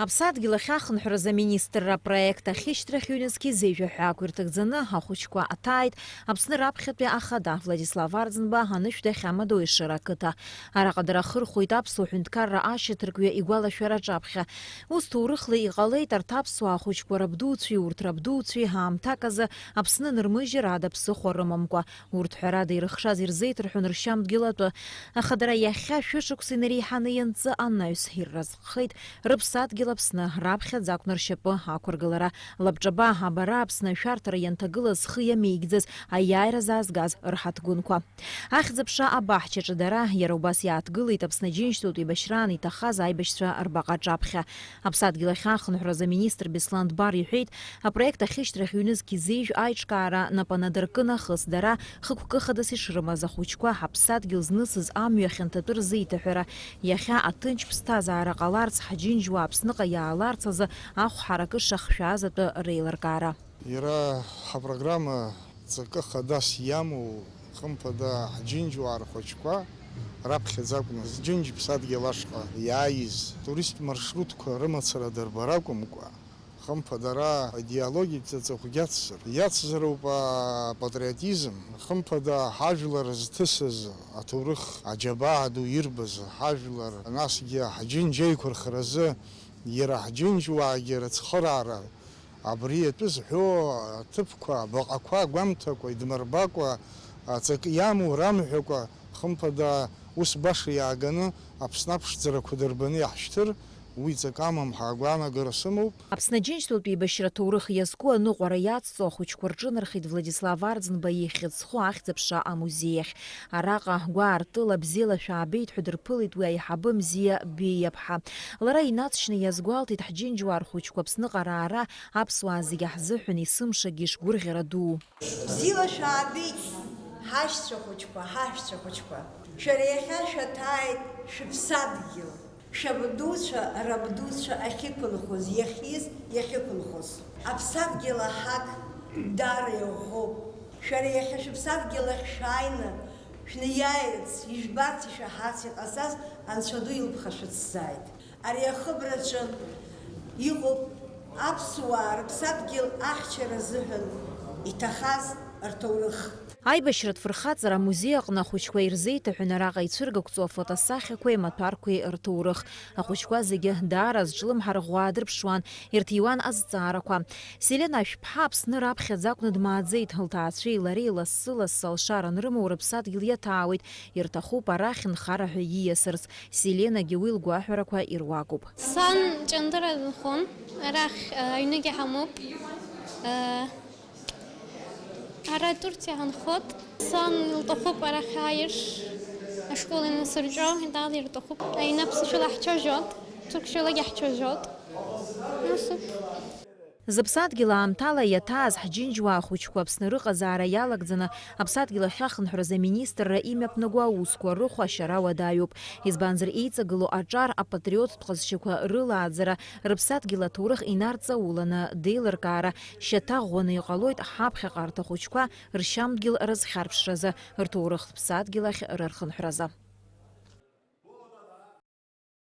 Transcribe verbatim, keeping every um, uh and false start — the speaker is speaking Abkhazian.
Аԥсадгьыл ахь ахынҳәразы аминистрра апроект ахьышьҭрахь ҩнызқь изеижә ҳәа ақәирҭагӡаны ахәыҷқәа аҭааит Аԥсны раԥхьатәи ахада Владислав Арӡынба анышә дахьамадоу Ешыра ақыҭа. Араҟа дара ахырхәоит аԥсуа ҳәынҭқарра ашьаҭаркҩы игәалашәара аҿаԥхьа. Ус ҭоурыхла иҟалеит арҭ аԥсуаа ахәыҷқәа рабдуцәеи урҭ рабдуцәеи ҳаамҭак азы Аԥсны нырмыжьыр ада ԥсыхәа рымамкәа. Урҭ, ҳәарада, ирыхшаз ирзеиҭарҳәон ршьамдгьыл атәы. Аха дара иахьа шәышықәса инареиҳаны ианҵы анаҩс ирразҟхеит рыԥсадгьыл Аԥсны раԥхьаӡа акәны ршьапы ақәыргылара. Лабҿаба абара Аԥсны ашәарҭара ианҭагылаз зхы иамеигӡаз аиааира заазгаз рҳаҭгәынқәа. Ахьӡ-аԥша абаҳчаҿы дара, иара убас иааҭгылеит Аԥсны Аџьынџьтәылатә еибашьраан иҭахаз аибашьцәа рбаҟа аҿаԥхьа. Аԥсадгьыл ахь ахынҳәразы аминистр Беслан Дбар иҳәеит, апроект ахьышьҭрахь ҩнызқь изеижә аиҿкаара напы анадыркы нахыс дара хықәкы хадас ишрымаз ахәыҷқәа ҳаԥсадгьыл знысыз амҩа ахьанҭатәы рзеиҭаҳәара, иахьа аҭынч ԥсҭазаара ҟаларц ҳџьынџьуаа Аԥсныҟа иааларц азы ахә ҳаракы шахшәааз атәы реилыркаара. Иара ҳапрограмма ҵакы хадас иамоу, хымԥада, ҳџьынџьуаа рхәыҷқәа раԥхьаӡа акәны Џьынџь-Ԥсадгьыл ашҟа иааиз туристтә маршрутқәа рымацара дырбар акәымкәа, хымԥада, ара аидеологиатә ҵаҵӷәгьы ацзар, иацзароуп апатриотизм, хымԥада, ҳажәлар зҭысыз аҭоурых, аџьабаа ду ирбаз ҳажәлар, насгьы ҳџьынџь еиқәырхаразы иара ҳџьынџьуаагьы рыцхыраара, абри атәы зҳәо аҭыԥқәа, абаҟақәа гәамҭакәа, идмырбакәа, аҵакы иамоу рамҳәакәа, хымԥада, ус баша иааганы Аԥсны аԥшӡарақәа дырбаны иаҳшьҭыр, уи ҵакы амам ҳәа агәаанагара сымоуп. Аԥсны Аџьынџьтәылатә еибашьра аҭоурых иазку аныҟәара иацҵо ахәыҷқәа рҿынархеит Владислав Арӡынба ихьӡ зху ахьӡ-аԥша амузеи ахь. Араҟа гәаартыла бзиала шәаабеит ҳәа дырԥылеит уи аиҳабы Мзиа Беиаԥҳа. Лара инаҵшьны иазгәалҭеит ҳџьынџьуаа рхәыҷқәа Аԥсныҟа раара аԥсуаа зегьы ҳзыҳәан есымшагьы ишгәырӷьара дуу. Бзиала шәаабеит, ҳашьцәа хәыҷқәа, ҳаҳәшьцәа хәыҷқәа. Шәара иахьа шәаҭааит шәыԥсадгьыл. Шәабдуцәа, рабдуцәа ахьықәынхоз, иахьиз, иахьықәынхоз. Аԥсадгьыл аҳақ даара иӷәӷәоуп. Шәара иахьа шәыԥсадгьыл ахь шәааины, шәнеиааирц, ижәбарц, ишәаҳарц иҟасҵаз Анцәа ду илԥха шәыцзааит. Ари ахыбраҿы иҟоуп аԥсуаа рыԥсадгьыл ахьчара азыҳәан иҭахаз рҭоурых. Аибашьратә фырхаҵара амузеи аҟны ахәыҷқәа ирзеиҭаҳәаны араҟа ицәыргақәҵоу афотосахьақәеи амаҭәарқәеи рҭоурых. Ахәыҷқәа зегьы даара зҿлымҳа рӷәӷәа аадырԥшуан, ирҭиуан азҵаарақәа. Селена Ашәԥҳа Аԥсны раԥхьаӡа акәны дмааӡеит, лҭаацәеи лареи лассы-лассы алшара анрымоу рыԥсадгьыл иаҭаауеит, ирҭахуп арахь нхара ҳәа ииасырц. Селенагьы уи лгәаҳәарақәа ируакуп. Сан Ҷандыра дынхон, арахь, э, аҩныгьы ҳамоуп. Э, ара Турциа ҳанхот. Сан илҭахуп арахь ааир, ашкол инасырҵәо, идала ирҭахуп. Аҩны аԥсышәала ҳцәажәот, ҭырқәшәалагьы ҳцәажәот. Насыԥ. Зыԥсадгьыл аамҭала иаҭааз ҳџьынџьуаа ахәыҷқәа Аԥсны рыҟазаара иалагӡаны Аԥсадгьыл ахь ахынҳәразы аминистрра имҩаԥнаго аусқәа рыхә ашьара уадаҩуп. Избанзар, еиҵагылоу аҿар апатриоттә ҟазшьақәа рылааӡара, рыԥсадгьыл аҭоурых инарҵауланы деилыркаара шьаҭа ӷәӷәаны иҟалоит ҳаԥхьаҟа арҭ ахәыҷқәа ршьамдгьыл рызхьарԥшразы, рҭоурыхтә ԥсадгьыл ахь рырхынҳәразы.